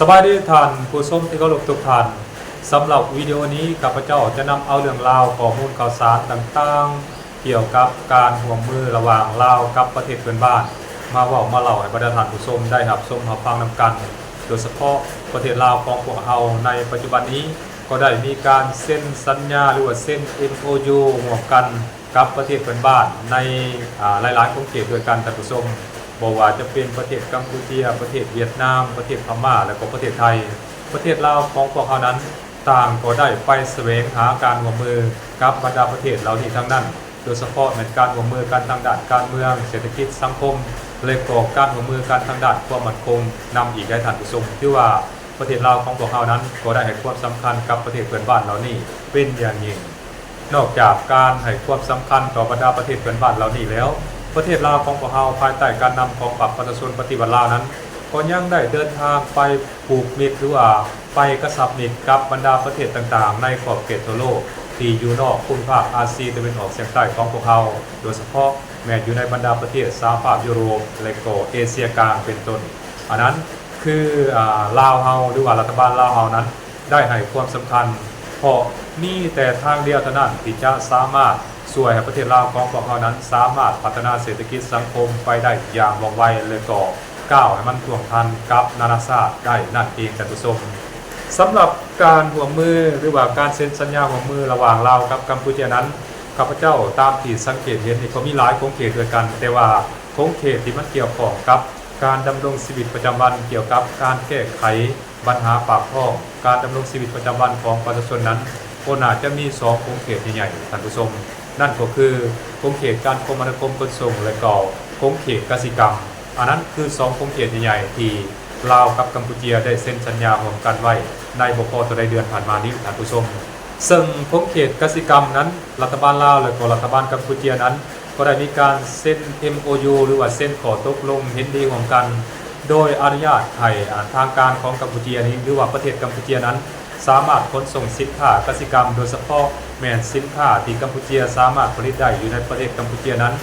ສະບາຍດີທ່ານຜູ້ຊົມທີ່ເຄົາລົບທຸກທ່ານ. ສຳລັບວິດີໂອນີ້ ຂ້າພະເຈົ້າຈະນຳເອົາເລື່ອງລາວ, ຂໍ້ມູນຂ່າວສານຕ່າງໆ ກ່ຽວກັບການຮ່ວມມືລະຫວ່າງລາວກັບປະເທດເພື່ອນບ້ານ ມາເວົ້າມາເລົ່າໃຫ້ບັນດາທ່ານຜູ້ຊົມໄດ້ຮັບຊົມຮັບຟັງນຳກັນ. ໂດຍສະເພາະປະເທດລາວຂອງພວກເຮົາໃນປັດຈຸບັນນີ້ ກໍໄດ້ມີການເຊັນສັນຍາ ຫຼືວ່າເຊັນ ເອັມໂອຢູ ຮ່ວມກັນ ກັບປະເທດເພື່ອນບ້ານໃນ ອາ ຫຼາຍໆຂົງເຂດດ້ວຍກັນທ່ານຜູ້ຊົມ, ບໍ່ວ່າຈະເປັນປະເທດກຳປູເຈຍ, ປະເທດຫວຽດນາມ, ປະເທດພະມ້າ ແລະກໍປະເທດໄທ. ປະເທດລາວຂອງພວກເຮົານັ້ນ ຕ່າງກໍໄດ້ໄປສະແຫວງຫາການຮ່ວມມືກັບບັນດາປະເທດເຫຼົ່ານີ້ທັງນັ້ນ, ໂດຍສະເພາະແມ່ນການຮ່ວມມືກັນທາງດ້ານການເມືອງ, ເສດຖະກິດ, ສັງຄົມ ແລະກໍການຮ່ວມມືກັນທາງດ້ານຄວາມໝັ້ນຄົງນຳອີກໄດ໋ທ່ານຜູ້ຊົມ. ຖືວ່າປະເທດລາວຂອງພວກເຮົານັ້ນ ກໍໄດ້ໃຫ້ຄວາມສຳຄັນກັບປະເທດເພື່ອນບ້ານເຫຼົ່ານີ້ເປັນຢ່າງຍິ່ງ. ນອກຈາກການໃຫ້ຄວາມສຳຄັນຕໍ່ບັນດາປະເທດເພື່ອນບ້ານເຫຼົ່ານີ້ແລ້ວ, ປະເທດລາວຂອງພວກເຮົາ ພາຍໃຕ້ການນຳຂອງພັກປະຊາຊົນປະຕິວັດລາວນັ້ນ ກໍຍັງໄດ້ເດີນທາງໄປຜູກມິດ ຫຼືວ່າໄປກະຊັບມິດກັບບັນດາປະເທດຕ່າງໆ ໃນຂອບເຂດທົ່ວໂລກທີ່ຢູ່ນອກພູມພາກອາຊີຕາເວັນອອກສຽງໃຕ້ຂອງພວກເຮົາ, ໂດຍສະເພາະແມ່ນຢູ່ໃນບັນດາປະເທດສະຫະພາບຢູໂຣບ ແລະກໍເອເຊຍກາງເປັນຕົ້ນ. ອັນນັ້ນຄື ອາ ລາວເຮົາ ຫຼືວ່າລັດຖະບານລາວເຮົານັ້ນ ໄດ້ໃຫ້ຄວາມສຳຄັນ, ເພາະມີແຕ່ທາງດຽວເທົ່ານັ້ນທີ່ຈະສາມາດຊ່ວຍໃຫ້ປະເທດລາວຂອງພວກເຮົານັ້ນ ສາມາດພັດທະນາເສດຖະກິດສັງຄົມໄປໄດ້ຢ່າງວ່ອງໄວ ແລະກໍກ້າວໃຫ້ມັນທ່ວງທັນກັບນານາຊາດໄດ້ນັ້ນເອງທ່ານຜູ້ຊົມ. ສຳລັບການຮ່ວມມື ຫຼືວ່າການເຊັນສັນຍາຮ່ວມມືລະຫວ່າງລາວກັບກຳປູເຈຍນັ້ນ, ຂ້າພະເຈົ້າຕາມທີ່ສັງເກດເຫັນນີ້ ກໍມີຫຼາຍຂົງເຂດດ້ວຍກັນ, ແຕ່ວ່າຂົງເຂດທີ່ມັນກ່ຽວຂ້ອງກັບ ການດຳລົງຊີວິດປະຈຳວັນ, ກ່ຽວກັບການແກ້ໄຂບັນຫາປາກທ້ອງ, ການດຳລົງຊີວິດປະຈຳວັນຂອງປະຊາຊົນນັ້ນ ກໍໜ້າຈະມີສອງຂົງເຂດໃຫຍ່ໆ ທ່ານຜູ້ຊົມ, ນັ້ນກໍຄືຂົງເຂດການຄົມມະນາຄົມຂົນສົ່ງ ແລະກໍຂົງເຂດກະສິກຳ. ອັນນັ້ນຄືສອງຂົງເຂດໃຫຍ່ໆທີ່ລາວກັບກຳປູເຈຍໄດ້ເຊັນສັນຍາຮ່ວມກັນໄວ້ໃນບໍ່ພໍເທົ່າໃດເດືອນຜ່ານມານີ້ ທ່ານຜູ້ຊົມ. ເຊິ່ງຂົງເຂດກະສິກຳນັ້ນ ລັດຖະບານລາວ ແລະກໍລັດຖະບານກຳປູເຈຍນັ້ນ ກໍໄດ້ມີການເຊັນ ເອັມໂອຢູ ຫຼືວ່າເຊັນຂໍ້ຕົກລົງເຫັນດີຮ່ວມກັນ ໂດຍອະນຸຍາດໃຫ້ ອາ ທາງການຂອງກຳປູເຈຍນີ້ ຫຼືວ່າປະເທດກຳປູເຈຍນັ້ນ ສາມາດຂົນສົ່ງສິນຄ້າກະສິກຳ ໂດຍສະເພາະແມ່ນສິນຄ້າທີ່ກຳປູເຈຍສາມາດຜະລິດໄດ້ຢູ່ໃນປະເທດກຳປູເຈຍນັ້ນ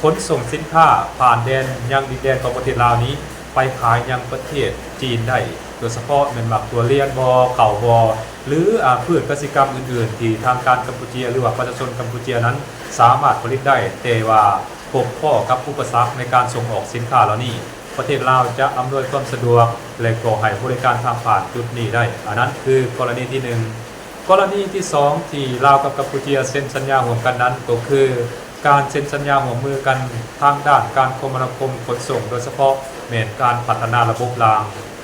ຂົນສົ່ງສິນຄ້າຜ່ານແດນຍັງດິນແດນຂອງປະເທດລາວນີ້ ໄປຂາຍຍັງປະເທດຈີນໄດ້, ໂດຍສະເພາະແມ່ນໝາກຖົ່ວລຽນບໍ, ເຂົ້າບໍ ຫຼື ອາ ພືດກະສິກຳອື່ນໆ ທີ່ທາງການກຳປູເຈຍ ຫຼືວ່າປະຊາຊົນກຳປູເຈຍນັ້ນ ສາມາດຜະລິດໄດ້, ແຕ່ວ່າພົບພໍ້ກັບອຸປະສັກໃນການສົ່ງອອກສິນຄ້າເຫຼົ່ານີ້, ປະເທດລາວຈະອຳນວຍຄວາມສະດວກ ແລະກໍໃຫ້ບໍລິການທາງຜ່ານຈຸດນີ້ໄດ້. ອັນນັ້ນຄືກໍລະນີທີໜຶ່ງ. ກໍລະນີທີສອງ ທີ່ລາວກັບກຳປູເຈຍເຊັນສັນຍາຮ່ວມກັນນັ້ນ ກໍຄືການເຊັນສັນຍາຮ່ວມມືກັນທາງດ້ານການຄົມມະນາຄົມຂົນສົ່ງ, ໂດຍສະເພາະແມ່ນການພັດທະນາລະບົບລາງ.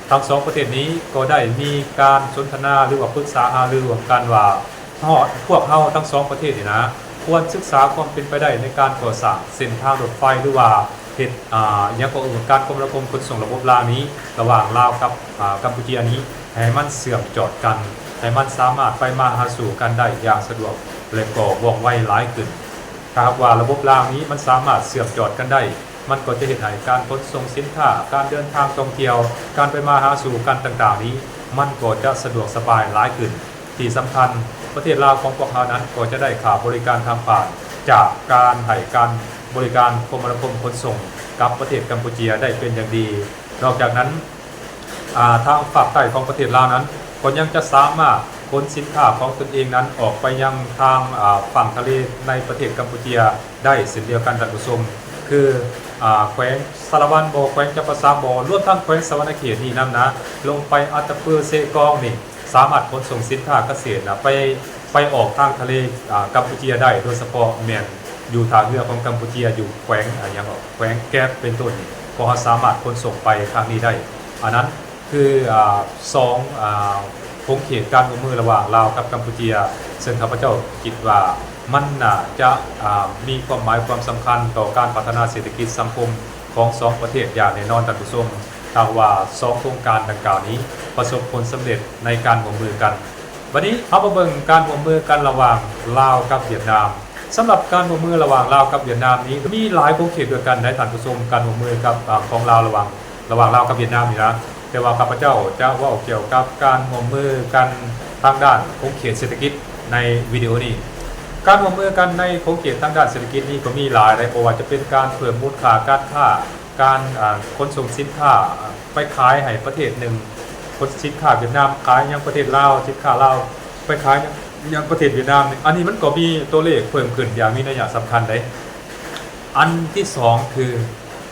ທັງສອງປະເທດນີ້ກໍໄດ້ມີການສົນທະນາ ຫຼືວ່າປຶກສາຫາລືຮ່ວມກັນວ່າ ເຮົາ ພວກເຮົາທັງສອງປະເທດນີ້ນະ ຄວນສຶກສາຄວາມເປັນໄປໄດ້ໃນການກໍ່ສ້າງເສັ້ນທາງລົດໄຟ ຫຼືວ່າເຮັດ ອາ ຫຍັງກໍເອີ້ນ ການຄົມມະນາຄົມຂົນສົ່ງລະບົບລາງນີ້ ລະຫວ່າງລາວກັບ ອາ ກຳປູເຈຍນີ້ ໃຫ້ມັນເຊື່ອມຈອດກັນ, ໃຫ້ມັນສາມາດໄປມາຫາສູ່ກັນໄດ້ຢ່າງສະດວກ ແລະກໍວ່ອງໄວຫຼາຍຂຶ້ນ. ຖ້າຫາກວ່າລະບົບລາງນີ້ມັນສາມາດເຊື່ອມຈອດກັນໄດ້, ມັນກໍຈະເຮັດໃຫ້ການຂົນສົ່ງສິນຄ້າ, ການເດີນທາງທ່ອງທ່ຽວ, ການໄປມາຫາສູ່ກັນຕ່າງໆນີ້ ມັນກໍຈະສະດວກສະບາຍຫຼາຍຂຶ້ນ. ທີ່ສຳຄັນ, ປະເທດລາວຂອງພວກເຮົານັ້ນກໍຈະໄດ້ຄ່າບໍລິການທາງຜ່ານ ຈາກການໃຫ້ການບໍລິການຄົມມະນາຄົມຂົນສົ່ງກັບປະເທດກຳປູເຈຍໄດ້ເປັນຢ່າງດີ. ນອກຈາກນັ້ນ, ອາ ທາງພາກໃຕ້ຂອງປະເທດລາວນັ້ນ ກໍຍັງຈະສາມາດຂົນສິນຄ້າຂອງຕົນເອງນັ້ນອອກໄປຍັງທາງ ອາ ຝັ່ງທະເລໃນປະເທດກຳປູເຈຍໄດ້ເຊັ່ນດຽວກັນທ່ານຜູ້ຊົມ, ຄື ອາ ແຂວງສາລະວັນບໍ, ແຂວງຈຳປາສັກບໍ, ລວມທັງແຂວງສະຫວັນນະເຂດນີ້ນຳນະ, ລົງໄປອັດຕະປື, ເຊກອງນີ້ ສາມາດຂົນສົ່ງສິນຄ້າກະເສດນະ ໄປ ໄປອອກທາງທະເລ ອາ ກຳປູເຈຍໄດ້, ໂດຍສະເພາະແມ່ນຢູ່ທ່າເຮືອຂອງກຳປູເຈຍ ຢູ່ແຂວງ ອາ ຫຍັງເກາະ ແຂວງແກດເປັນຕົ້ນ, ພວກເຮົາສາມາດຂົນສົ່ງໄປທາງນີ້ໄດ້. ອັນນັ້ນຄື ອາ ສອງ ອາ ຂົງເຂດການຮ່ວມມືລະຫວ່າງລາວກັບກຳປູເຈຍ, ເຊິ່ງຂ້າພະເຈົ້າຄິດວ່າມັນໜ້າຈະ ອາ ມີຄວາມໝາຍຄວາມສຳຄັນຕໍ່ການພັດທະນາເສດຖະກິດສັງຄົມຂອງສອງປະເທດຢ່າງແນ່ນອນທ່ານຜູ້ຊົມ. ຖ້າຫາກວ່າສອງໂຄງການດັ່ງກ່າວນີ້ປະສົບຜົນສຳເລັດໃນການຮ່ວມມືກັນ. ບັດນີ້ເຮົາມາເບິ່ງການຮ່ວມມືກັນລະຫວ່າງລາວກັບຫວຽດນາມ. ສຳລັບການຮ່ວມມືລະຫວ່າງລາວກັບຫວຽດນາມນີ້ ມີຫຼາຍຂົງເຂດດ້ວຍກັນໃດທ່ານຜູ້ຊົມ, ການຮ່ວມມືກັບ ອາ ຂອງລາວລະຫວ່າງ ລະຫວ່າງລາວກັບຫວຽດນາມນີ້ນະ. ແຕ່ວ່າຂ້າພະເຈົ້າຈະເວົ້າກ່ຽວກັບການຮ່ວມມືກັນທາງດ້ານຂົງເຂດເສດຖະກິດໃນວິດີໂອນີ້. ການຮ່ວມມືກັນໃນຂົງເຂດທາງດ້ານເສດຖະກິດນີ້ກໍມີຫຼາຍໃດ໋, ບໍ່ວ່າຈະເປັນການເພີ່ມມູນຄ່າການຄ້າ, ການ ອາ ຂົນສົ່ງສິນຄ້າ ອາ ໄປຂາຍໃຫ້ປະເທດໜຶ່ງ ຄົນ ສິນຄ້າຫວຽດນາມຂາຍຫຍັງປະເທດລາວ, ສິນຄ້າລາວໄປຂາຍຫຍັງປະເທດຫວຽດນາມນີ້ ອັນນີ້ມັນກໍມີຕົວເລກເພີ່ມຂຶ້ນຢ່າງມີໄນຍະສຳຄັນເດ້. ອັນທີສອງຄື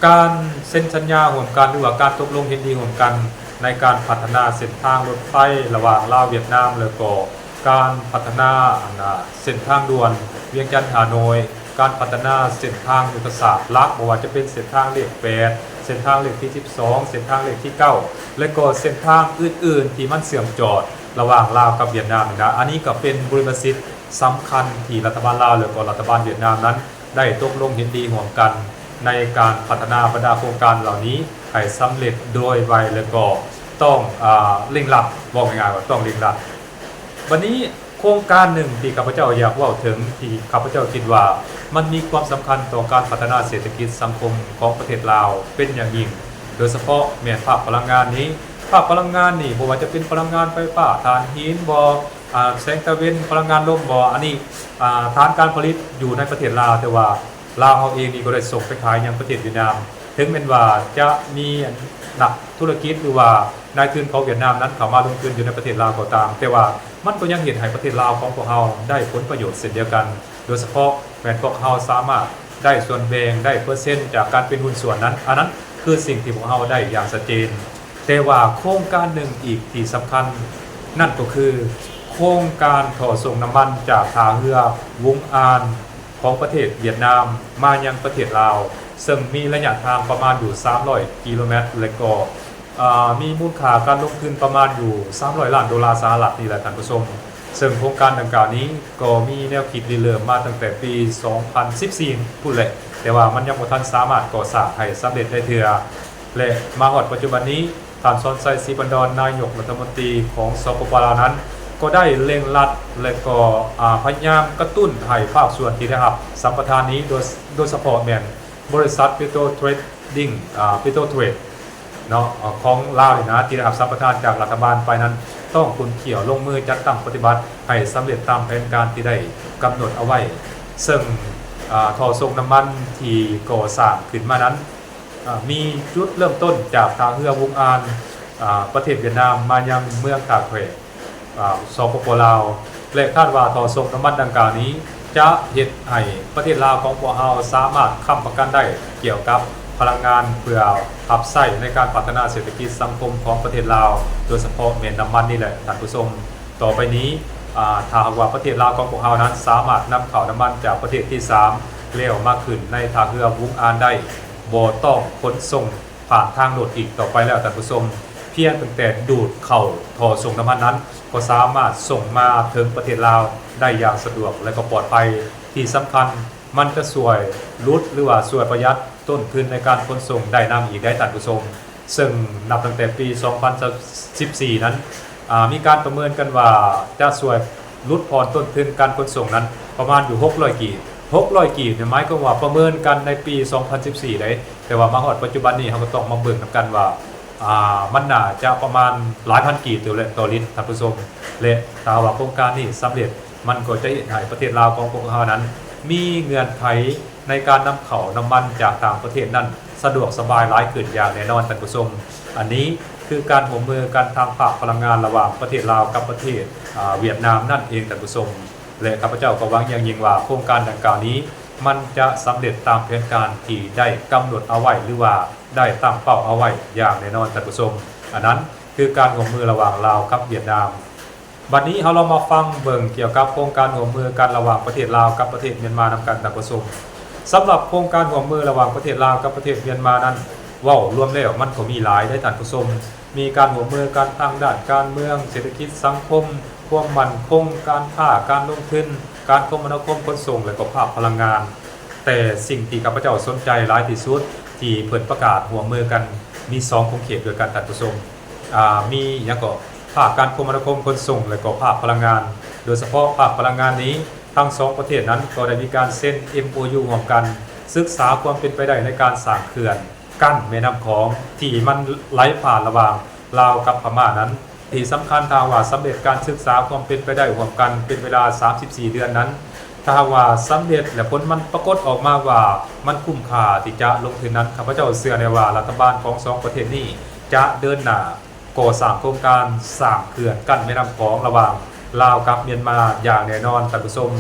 ການເຊັນສັນຍາຮ່ວມກັນ ຫຼືວ່າການຕົກລົງເຫັນດີຮ່ວມກັນ ໃນການພັດທະນາເສັ້ນທາງລົດໄຟລະຫວ່າງລາວຫວຽດນາມ ແລ້ວກໍການພັດທະນາ ອັນນາ ເສັ້ນທາງດ່ວນວຽງຈັນ-ຮ່າໂນ້ຍ, ການພັດທະນາເສັ້ນທາງຍຸດທະສາດຫຼັກ ບໍ່ວ່າຈະເປັນເສັ້ນທາງເລກແປດ, ເສັ້ນທາງເລກທີສິບສອງ, ເສັ້ນທາງເລກທີເກົ້າ ແລະກໍເສັ້ນທາງອື່ນໆທີ່ມັນເຊື່ອມຈອດລະຫວ່າງລາວກັບຫວຽດນາມນີ້ນະ. ອັນນີ້ກໍເປັນບູລິມະສິດສຳຄັນທີ່ລັດຖະບານລາວ ແລະກໍລັດຖະບານຫວຽດນາມນັ້ນ ໄດ້ຕົກລົງເຫັນດີຮ່ວມກັນ ໃນການພັດທະນາບັນດາໂຄງການເຫຼົ່ານີ້ໃຫ້ສຳເລັດໂດຍໄວ ແລະກໍຕ້ອງ ອາ ເລັ່ງລັດ, ເວົ້າງ່າຍໆວ່າຕ້ອງເລັ່ງລັດ. ບັດນີ້ໂຄງການໜຶ່ງທີ່ຂ້າພະເຈົ້າຢາກເວົ້າເຖິງ ທີ່ຂ້າພະເຈົ້າຄິດວ່າມັນມີຄວາມສຳຄັນຕໍ່ການພັດທະນາເສດຖະກິດສັງຄົມຂອງປະເທດລາວເປັນຢ່າງຍິ່ງ ໂດຍສະເພາະແມ່ນພາກພະລັງງານນີ້. ພາກພະລັງງານນີ້ ບໍ່ວ່າຈະເປັນພະລັງງານໄຟຟ້າ, ຖ່ານຫີນບໍ, ອາ ແສງຕາເວັນ, ພະລັງງານລົມບໍ, ອັນນີ້ ອາ ຖານການຜະລິດຢູ່ໃນປະເທດລາວ, ແຕ່ວ່າລາວເຮົາເອງນີ້ກໍໄດ້ສົ່ງໄປຂາຍຍັງປະເທດຫວຽດນາມ. ເຖິງແມ່ນວ່າຈະມີນັກທຸລະກິດ ຫຼືວ່ານາຍທຶນຂອງຫວຽດນາມນັ້ນເຂົ້າມາລົງທຶນຢູ່ໃນປະເທດລາວກໍຕາມ, ແຕ່ວ່າມັນກໍຍັງເຮັດໃຫ້ປະເທດລາວຂອງພວກເຮົາໄດ້ຜົນປະໂຫຍດເຊັ່ນດຽວກັນ, ໂດຍສະເພາະແມ່ນພວກເຮົາສາມາດໄດ້ສ່ວນແບ່ງ, ໄດ້ເປີເຊັນຈາກການເປັນຫຸ້ນສ່ວນນັ້ນ. ອັນນັ້ນຄືສິ່ງທີ່ພວກເຮົາໄດ້ຢ່າງຊັດເຈນ. ແຕ່ວ່າໂຄງການໜຶ່ງອີກທີ່ສຳຄັນ ນັ້ນກໍຄືໂຄງການທໍ່ສົ່ງນ້ຳມັນຈາກທ່າເຮືອວຸງອານ ຂອງປະເທດຫວຽດນາມມາຍັງປະເທດລາວ, ເຊິ່ງມີໄລຍະທາງປະມານຢູ່ສາມຮ້ອຍກິໂລແມັດ ແລະກໍ ອາ ມີມູນຄ່າການລົງທຶນປະມານຢູ່ສາມຮ້ອຍລ້ານໂດລາສະຫະລັດນີ້ແຫຼະທ່ານຜູ້ຊົມ. ເຊິ່ງໂຄງການດັ່ງກ່າວນີ້ກໍມີແນວຄິດລິເລີ່ມມາຕັ້ງແຕ່ປີສອງພັນສິບສີ່ພຸ້ນແຫຼະ, ແຕ່ວ່າມັນຍັງບໍ່ທັນສາມາດກໍ່ສ້າງໃຫ້ສຳເລັດໄດ້ເທື່ອ. ແລະ ມາຮອດປັດຈຸບັນນີ້ ທ່ານ ສອນໄຊ ສີພັນດອນ ນາຍົກລັດຖະມົນຕີຂອງ ສປປ ລາວ ນັ້ນ ກໍໄດ້ເລັ່ງລັດ ແລະ ກໍ ອາ ພະຍາຍາມກະຕຸ້ນໃຫ້ພາກສ່ວນທີ່ໄດ້ຮັບສຳປະທານນີ້ ໂດຍ ໂດຍສະເພາະແມ່ນບໍລິສັດ Petro Trading ອາ Petro Trade ເນາະ ຂອງລາວນີ້ນະ ທີ່ໄດ້ຮັບສຳປະທານຈາກລັດຖະບານໄປນັ້ນ ຕ້ອງຂຸ້ນຂ້ຽວລົງມືຈັດຕັ້ງປະຕິບັດໃຫ້ສຳເລັດຕາມແຜນການທີ່ໄດ້ກຳນົດເອົາໄວ້. ເຊິ່ງ ອາ ທໍ່ສົ່ງນ້ຳມັນທີ່ກໍ່ສ້າງຂຶ້ນມານັ້ນ ອາ ມີຈຸດເລີ່ມຕົ້ນຈາກທ່າເຮືອວຸງອານ ອາ ປະເທດຫວຽດນາມມາຍັງເມືອງທ່າແຂກ ອາ ສປປ ລາວ ແລະ ຄາດວ່າທໍ່ສົ່ງນ້ຳມັນດັ່ງກ່າວນີ້ ຈະເຮັດໃຫ້ປະເທດລາວຂອງພວກເຮົາສາມາດຄ້ຳປະກັນໄດ້ກ່ຽວກັບພະລັງງານ ເພື່ອຮັບໃຊ້ໃນການພັດທະນາເສດຖະກິດສັງຄົມຂອງປະເທດລາວ, ໂດຍສະເພາະແມ່ນນ້ຳມັນນີ້ແຫຼະທ່ານຜູ້ຊົມ. ຕໍ່ໄປນີ້ ອາ ຖ້າຫາກວ່າປະເທດລາວຂອງພວກເຮົານັ້ນສາມາດນຳເຂົ້ານ້ຳມັນຈາກປະເທດທີສາມ ແລ້ວມາຂຶ້ນໃນທ່າເຮືອວຸງອານໄດ້ ບໍ່ຕ້ອງຂົນສົ່ງຜ່ານທາງລົດອີກຕໍ່ໄປແລ້ວທ່ານຜູ້ຊົມ, ພຽງຕັ້ງແຕ່ດູດເຂົ້າທໍ່ສົ່ງນ້ຳມັນນັ້ນ ກໍສາມາດສົ່ງມາເຖິງປະເທດລາວໄດ້ຢ່າງສະດວກ ແລະ ກໍປອດໄພ. ທີ່ສຳຄັນ ມັນຈະຊ່ວຍຫຼຸດ ຫຼືວ່າຊ່ວຍປະຢັດຕົ້ນທຶນໃນການຂົນສົ່ງໄດ້ນຳອີກໄດ໋ທ່ານຜູ້ຊົມ. ເຊິ່ງນັບຕັ້ງແຕ່ປີສອງພັນສິບສີ່ນັ້ນ ອາ ມີການປະເມີນກັນວ່າຈະຊ່ວຍຫຼຸດຜ່ອນຕົ້ນທຶນການຂົນສົ່ງນັ້ນປະມານຢູ່ຫົກຮ້ອຍກີບ. ຫົກຮ້ອຍກີບນີ້ໝາຍຄວາມວ່າປະເມີນກັນໃນປີສອງພັນສິບສີ່ໄດ໋, ແຕ່ວ່າມາຮອດປັດຈຸບັນນີ້ເຮົາກໍຕ້ອງມາເບິ່ງນຳກັນວ່າ ອາ ມັນໜ້າຈະປະມານຫຼາຍພັນກີບເຕີບແຫຼະຕໍ່ລິດທ່ານຜູ້ຊົມ. ແລະ ຖ້າວ່າໂຄງການນີ້ສຳເລັດ ມັນກໍຈະເຮັດໃຫ້ປະເທດລາວຂອງພວກເຮົານັ້ນ ມີເງື່ອນໄຂໃນການນຳເຂົ້ານ້ຳມັນຈາກຕ່າງປະເທດນັ້ນ ສະດວກສະບາຍຫຼາຍຂຶ້ນຢ່າງແນ່ນອນທ່ານຜູ້ຊົມ. ອັນນີ້ຄືການຮ່ວມມືກັນທາງພາກພະລັງງານລະຫວ່າງປະເທດລາວກັບປະເທດ ອາ ຫວຽດນາມນັ້ນເອງທ່ານຜູ້ຊົມ. ແລະ ຂ້າພະເຈົ້າກໍຫວັງຢ່າງຍິ່ງວ່າໂຄງການດັ່ງກ່າວນີ້ ມັນຈະສຳເລັດຕາມແຜນການທີ່ໄດ້ກຳນົດເອົາໄວ້ ຫຼືວ່າໄດ້ຕັ້ງເປົ້າເອົາໄວ້ຢ່າງແນ່ນອນທ່ານຜູ້ຊົມ. ອັນນັ້ນຄືການຮ່ວມມືລະຫວ່າງລາວກັບຫວຽດນາມ. ບັດນີ້ເຮົາລອງມາຟັງເບິ່ງກ່ຽວກັບໂຄງການຮ່ວມມືກັນລະຫວ່າງປະເທດລາວກັບປະເທດມຽນມານຳກັນທ່ານຜູ້ຊົມ. ສຳລັບໂຄງການຮ່ວມມືລະຫວ່າງປະເທດລາວກັບປະເທດມຽນມານັ້ນ ເວົ້າລວມແລ້ວມັນກໍມີຫຼາຍເດ້ທ່ານຜູ້ຊົມ. ມີການຮ່ວມມືກັນທາງດ້ານການເມືອງ, ເສດຖະກິດ, ສັງຄົມ, ຄວາມໝັ້ນຄົງ, ການຄ້າ, ການລົງທຶນ, ການຄົມມະນາຄົມ, ຂົນສົ່ງ ແລະ ກໍພາກພະລັງງານ. ແຕ່ສິ່ງທີ່ຂ້າພະເຈົ້າສົນໃຈຫຼາຍທີ່ສຸດ ທີ່ເພິ່ນປະກາດຮ່ວມມືກັນ ມີສອງຂົງເຂດດ້ວຍກັນທ່ານຜູ້ຊົມ. ອາ ມີຫຍັງເກາະ ພາກການຄົມມະນາຄົມຂົນສົ່ງ ແລະ ກໍພາກພະລັງງານ. ໂດຍສະເພາະພາກພະລັງງານນີ້ ທັງສອງປະເທດນັ້ນກໍໄດ້ມີການເຊັນ ເອັມໂອຢູ ຮ່ວມກັນ, ສຶກສາຄວາມເປັນໄປໄດ້ໃນການສ້າງເຂື່ອນ ກັ້ນແມ່ນ້ຳຂອງທີ່ມັນໄຫຼຜ່ານລະຫວ່າງລາວກັບພະມ້ານັ້ນ. ທີ່ສຳຄັນ ຖ້າຫາກວ່າສຳເລັດການສຶກສາຄວາມເປັນໄປໄດ້ຮ່ວມກັນເປັນເວລາສາມສິບສີ່ເດືອນນັ້ນ, ຖ້າຫາກວ່າສຳເລັດ ແລະ ຜົນມັນປາກົດອອກມາວ່າມັນຄຸ້ມຄ່າທີ່ຈະລົງທຶນນັ້ນ, ຂ້າພະເຈົ້າເຊື່ອແນ່ວ່າລັດຖະບານຂອງສອງປະເທດນີ້ຈະເດີນໜ້າ ກໍ່ສ້າງໂຄງການສ້າງເຂື່ອນກັ້ນແມ່ນ້ຳຂອງລະຫວ່າງລາວກັບມຽນມາຢ່າງແນ່ນອນ, ທ່ານຜູ້ຊົມ.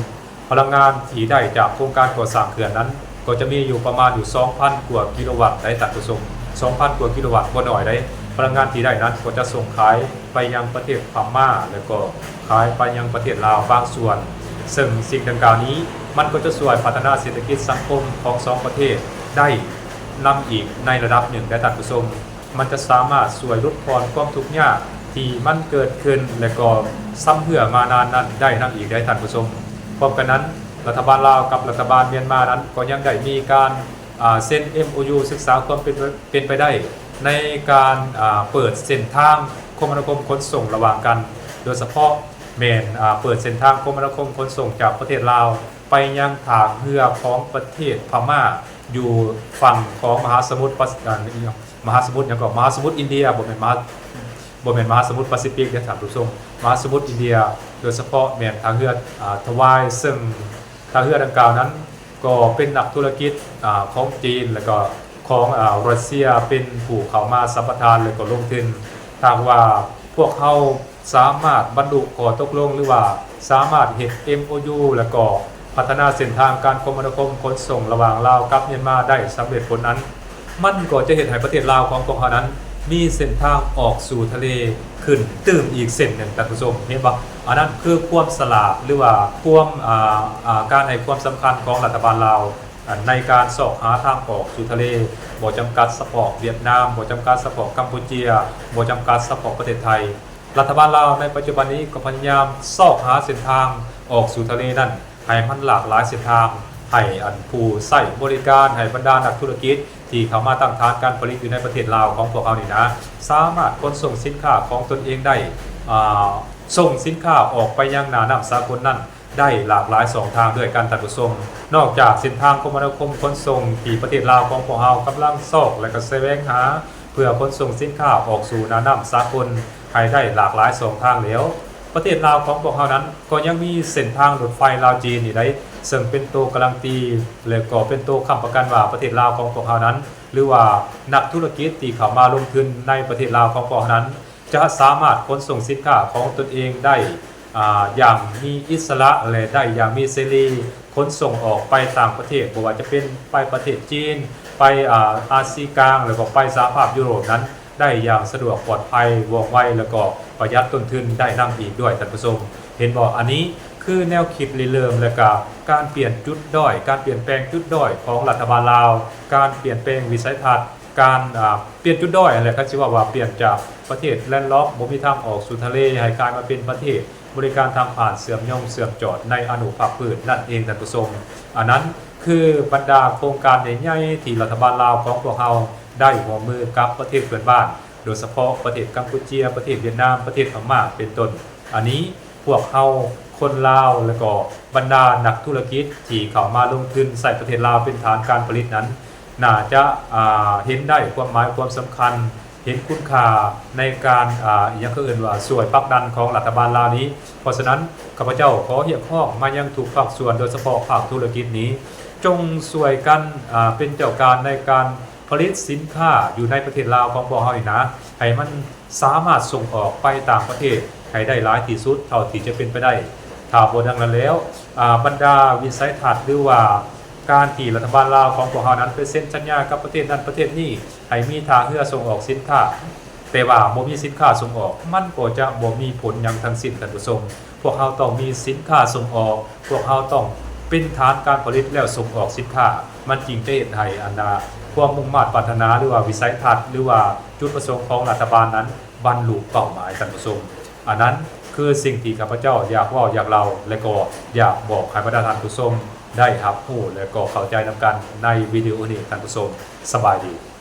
ພະລັງງານທີ່ໄດ້ຈາກໂຄງການກໍ່ສ້າງເຂື່ອນນັ້ນ ກໍຈະມີຢູ່ປະມານຢູ່ສອງພັນກວ່າກິໂລວັດໄດ໋ ທ່ານຜູ້ຊົມ, ສອງພັນກວ່າກິໂລວັດ ບໍ່ໜ້ອຍໄດ໋. ພະລັງງານທີ່ໄດ້ນັ້ນກໍຈະສົ່ງຂາຍໄປຍັງປະເທດພະມ້າ ແລະກໍຂາຍໄປຍັງປະເທດລາວບາງສ່ວນ, ເຊິ່ງສິ່ງດັ່ງກ່າວນີ້ ມັນກໍຈະຊ່ວຍພັດທະນາເສດຖະກິດສັງຄົມຂອງສອງປະເທດໄດ້ນຳອີກໃນລະດັບໜຶ່ງໄດ໋ ທ່ານຜູ້ຊົມ. ມັນຈະສາມາດຊ່ວຍຫຼຸດຜ່ອນຄວາມທຸກຍາກທີ່ມັນເກີດຂຶ້ນ ແລະກໍຊຳເຮື້ອມານານນັ້ນໄດ້ນຳອີກໄດ໋ ທ່ານຜູ້ຊົມ. ພ້ອມກັນນັ້ນ, ລັດຖະບານລາວກັບລັດຖະບານມຽນມານັ້ນ ກໍຍັງໄດ້ມີການ ອ່າ ເຊັນ ເອັມໂອຢູ ສຶກສາຄວາມເປັນ ເປັນໄປໄດ້ໃນການ ອ່າ ເປີດເສັ້ນທາງຄົມມະນາຄົມຂົນສົ່ງລະຫວ່າງກັນ, ໂດຍສະເພາະແມ່ນ ອ່າ ເປີດເສັ້ນທາງຄົມມະນາຄົມຂົນສົ່ງຈາກປະເທດລາວໄປຍັງທ່າເຮືອຂອງປະເທດພະມ້າ ຢູ່ຝັ່ງຂອງມະຫາສະໝຸດປາ ອ່າ ມະຫາສະໝຸດຫຍັງກໍ ມະຫາສະໝຸດອິນເດຍ, ບໍ່ແມ່ນມະຫາ ບໍ່ແມ່ນມະຫາສະໝຸດປາຊີຟິກເດ້ທ່ານຜູ້ຊົມ, ມະຫາສະໝຸດອິນເດຍ, ໂດຍສະເພາະແມ່ນທ່າເຮືອ ອ່າ ທະວາຍ, ເຊິ່ງທ່າເຮືອດັ່ງກ່າວນັ້ນກໍເປັນນັກທຸລະກິດ ອ່າ ຂອງຈີນ ແລະກໍຂອງ ອ່າ ຣັດເຊຍ ເປັນຜູ້ເຂົ້າມາສຳປະທານ ແລະກໍລົງທຶນ. ຖ້າຫາກວ່າພວກເຮົາ ສາມາດບັນລຸຂໍ້ຕົກລົງ ຫຼືວ່າສາມາດເຮັດ ເອັມໂອຢູ ແລະກໍພັດທະນາເສັ້ນທາງການຄົມມະນາຄົມຂົນສົ່ງລະຫວ່າງລາວກັບມຽນມາໄດ້ສຳເລັດຜົນນັ້ນ, ມັນກໍຈະເຮັດໃຫ້ປະເທດລາວຂອງພວກເຮົານັ້ນ ມີເສັ້ນທາງອອກສູ່ທະເລຂຶ້ນຕື່ມອີກເສັ້ນໜຶ່ງ, ທ່ານຜູ້ຊົມເຫັນບໍ່? ອັນນັ້ນຄືຄວາມສະຫຼາດ ຫຼືວ່າຄວາມ ອ່າ ອ່າ ການໃຫ້ຄວາມສຳຄັນຂອງລັດຖະບານລາວ ໃນການຊອກຫາທາງອອກສູ່ທະເລ, ບໍ່ຈຳກັດສະເພາະຫວຽດນາມ, ບໍ່ຈຳກັດສະເພາະກຳປູເຈຍ, ບໍ່ຈຳກັດສະເພາະປະເທດໄທ. ລັດຖະບານລາວໃນປັດຈຸບັນນີ້ກໍພະຍາຍາມຊອກຫາເສັ້ນທາງອອກສູ່ທະເລນັ້ນ ໃຫ້ມັນຫຼາກຫຼາຍເສັ້ນທາງ, ໃຫ້ອັນຜູ້ໃຊ້ບໍລິການ, ໃຫ້ບັນດານັກທຸລະກິດທີ່ເຂົ້າມາຕັ້ງຖານການຜະລິດຢູ່ໃນປະເທດລາວຂອງພວກເຮົານີ້ນະ ສາມາດຂົນສົ່ງສິນຄ້າຂອງຕົນເອງໄດ້, ອ່າ ສົ່ງສິນຄ້າອອກໄປຍັງໜ້ານ້ຳສາກົນນັ້ນ ໄດ້ຫຼາກຫຼາຍຊ່ອງທາງດ້ວຍກັນ, ທ່ານຜູ້ຊົມ. ນອກຈາກເສັ້ນທາງຄົມມະນາຄົມຂົນສົ່ງທີ່ປະເທດລາວຂອງພວກເຮົາກຳລັງຊອກ ແລະ ກະສະແຫວງຫາ ເພື່ອຂົນສົ່ງສິນຄ້າອອກສູ່ໜ້ານ້ຳສາກົນໃຫ້ໄດ້ຫຼາກຫຼາຍຊ່ອງທາງແລ້ວ, ປະເທດລາວຂອງພວກເຮົານັ້ນກໍຍັງມີເສັ້ນທາງລົດໄຟລາວ-ຈີນນີ້ໄດ໋, ເຊິ່ງເປັນໂຕກາລັນຕີ ແລະ ກໍເປັນໂຕຄ້ຳປະກັນວ່າປະເທດລາວຂອງພວກເຮົານັ້ນ ຫຼືວ່ານັກທຸລະກິດທີ່ເຂົ້າມາລົງທຶນໃນປະເທດລາວຂອງພວກເຮົານັ້ນ ຈະສາມາດຂົນສົ່ງສິນຄ້າຂອງຕົນເອງໄດ້ ອ່າ ຢ່າງມີອິດສະຫຼະ ແລະ ໄດ້ຢ່າງມີເສລີ, ຂົນສົ່ງອອກໄປຕ່າງປະເທດ, ບໍ່ວ່າຈະເປັນໄປປະເທດຈີນ, ໄປ ອ່າ ອາຊີກາງ ແລ້ວກໍໄປສະຫະພາບຢູໂຣບນັ້ນ ໄດ້ຢ່າງສະດວກ, ປອດໄພ, ວ່ອງໄວ ແລ້ວກໍປະຢັດຕົ້ນທຶນໄດ້ນຳອີກດ້ວຍ, ທ່ານຜູ້ຊົມ. ເຫັນບໍ່? ອັນນີ້ຄືແນວຄິດລິເລີ່ມ ແລະ ກະການປ່ຽນຈຸດດ້ອຍ, ການປ່ຽນແປງຈຸດດ້ອຍຂອງລັດຖະບານລາວ, ການປ່ຽນແປງວິໄສທັດ, ການ ອ່າ ປ່ຽນຈຸດດ້ອຍຫັ້ນແຫຼະ, ຄັນຊິເວົ້າວ່າປ່ຽນຈາກປະເທດແລນລັອກ ບໍ່ມີທາງອອກສູ່ທະເລ ໃຫ້ກາຍມາເປັນປະເທດບໍລິການທາງຜ່ານເຊື່ອມໂຍງເຊື່ອມຈອດໃນອະນຸພາກພື້ນນັ້ນເອງ, ທ່ານຜູ້ຊົມ. ອັນນັ້ນຄືບັນດາໂຄງການໃຫຍ່ໆທີ່ລັດຖະບານລາວຂອງພວກເຮົາໄດ້ຮ່ວມມືກັບປະເທດເພື່ອນບ້ານ, ໂດຍສະເພາະປະເທດກຳປູເຈຍ, ປະເທດຫວຽດນາມ, ປະເທດພະມ້າ ເປັນຕົ້ນ. ອັນນີ້ ພວກເຮົາຄົນລາວ ແລະ ກໍບັນດານັກທຸລະກິດທີ່ເຂົ້າມາລົງທຶນໃຊ້ປະເທດລາວເປັນຖານການຜະລິດນັ້ນ ໜ້າຈະ ອ່າ ເຫັນໄດ້ຄວາມໝາຍຄວາມສຳຄັນ, ເຫັນຄຸນຄ່າໃນການ ອ່າ ອີຫຍັງເຂົາເອີ້ນວ່າ ຊ່ວຍຜັກດັນຂອງລັດຖະບານລາວນີ້. ເພາະສະນັ້ນ ຂ້າພະເຈົ້າຂໍຮຽກຮ້ອງມາຍັງທຸກພາກສ່ວນ, ໂດຍສະເພາະພາກທຸລະກິດນີ້, ຈົ່ງຊ່ວຍກັນ ອ່າ ເປັນເຈົ້າການໃນການ ຜະລິດສິນຄ້າຢູ່ໃນປະເທດລາວຂອງພວກເຮົານີ້ນະ ໃຫ້ມັນສາມາດສົ່ງອອກໄປຕ່າງປະເທດໃຫ້ໄດ້ຫຼາຍທີ່ສຸດເທົ່າທີ່ຈະເປັນໄປໄດ້. ຖ້າບໍ່ດັ່ງນັ້ນແລ້ວ ອາ ບັນດາວິໄສທັດ ຫຼືວ່າການທີ່ລັດຖະບານລາວຂອງພວກເຮົານັ້ນໄປເຊັນສັນຍາກັບປະເທດນັ້ນປະເທດນີ້ ໃຫ້ມີທ່າເຮືອສົ່ງອອກສິນຄ້າ, ແຕ່ວ່າບໍ່ມີສິນຄ້າສົ່ງອອກ, ມັນກໍຈະບໍ່ມີຜົນຫຍັງທັງສິ້ນ, ທ່ານຜູ້ຊົມ. ພວກເຮົາຕ້ອງມີສິນຄ້າສົ່ງອອກ, ພວກເຮົາຕ້ອງເປັນຖານການຜະລິດແລ້ວສົ່ງອອກສິນຄ້າ, ມັນຈຶ່ງຈະເຮັດໃຫ້ອັນນາ ຄວາມມຸ່ງມາດປາດຖະໜາ ຫຼືວ່າວິໄສທັດ ຫຼືວ່າຈຸດປະສົງຂອງລັດຖະບານນັ້ນບັນລຸເປົ້າໝາຍ, ທ່ານຜູ້ຊົມ. ອັນນັ້ນຄືສິ່ງທີ່ຂ້າພະເຈົ້າຢາກເວົ້າ, ຢາກເລົ່າ ແລະ ກໍຢາກບອກໃຫ້ບັນດາທ່ານຜູ້ຊົມໄດ້ຮັບຮູ້ ແລະ ກໍເຂົ້າໃຈນຳກັນໃນວິດີໂອນີ້, ທ່ານຜູ້ຊົມ. ສະບາຍດີ.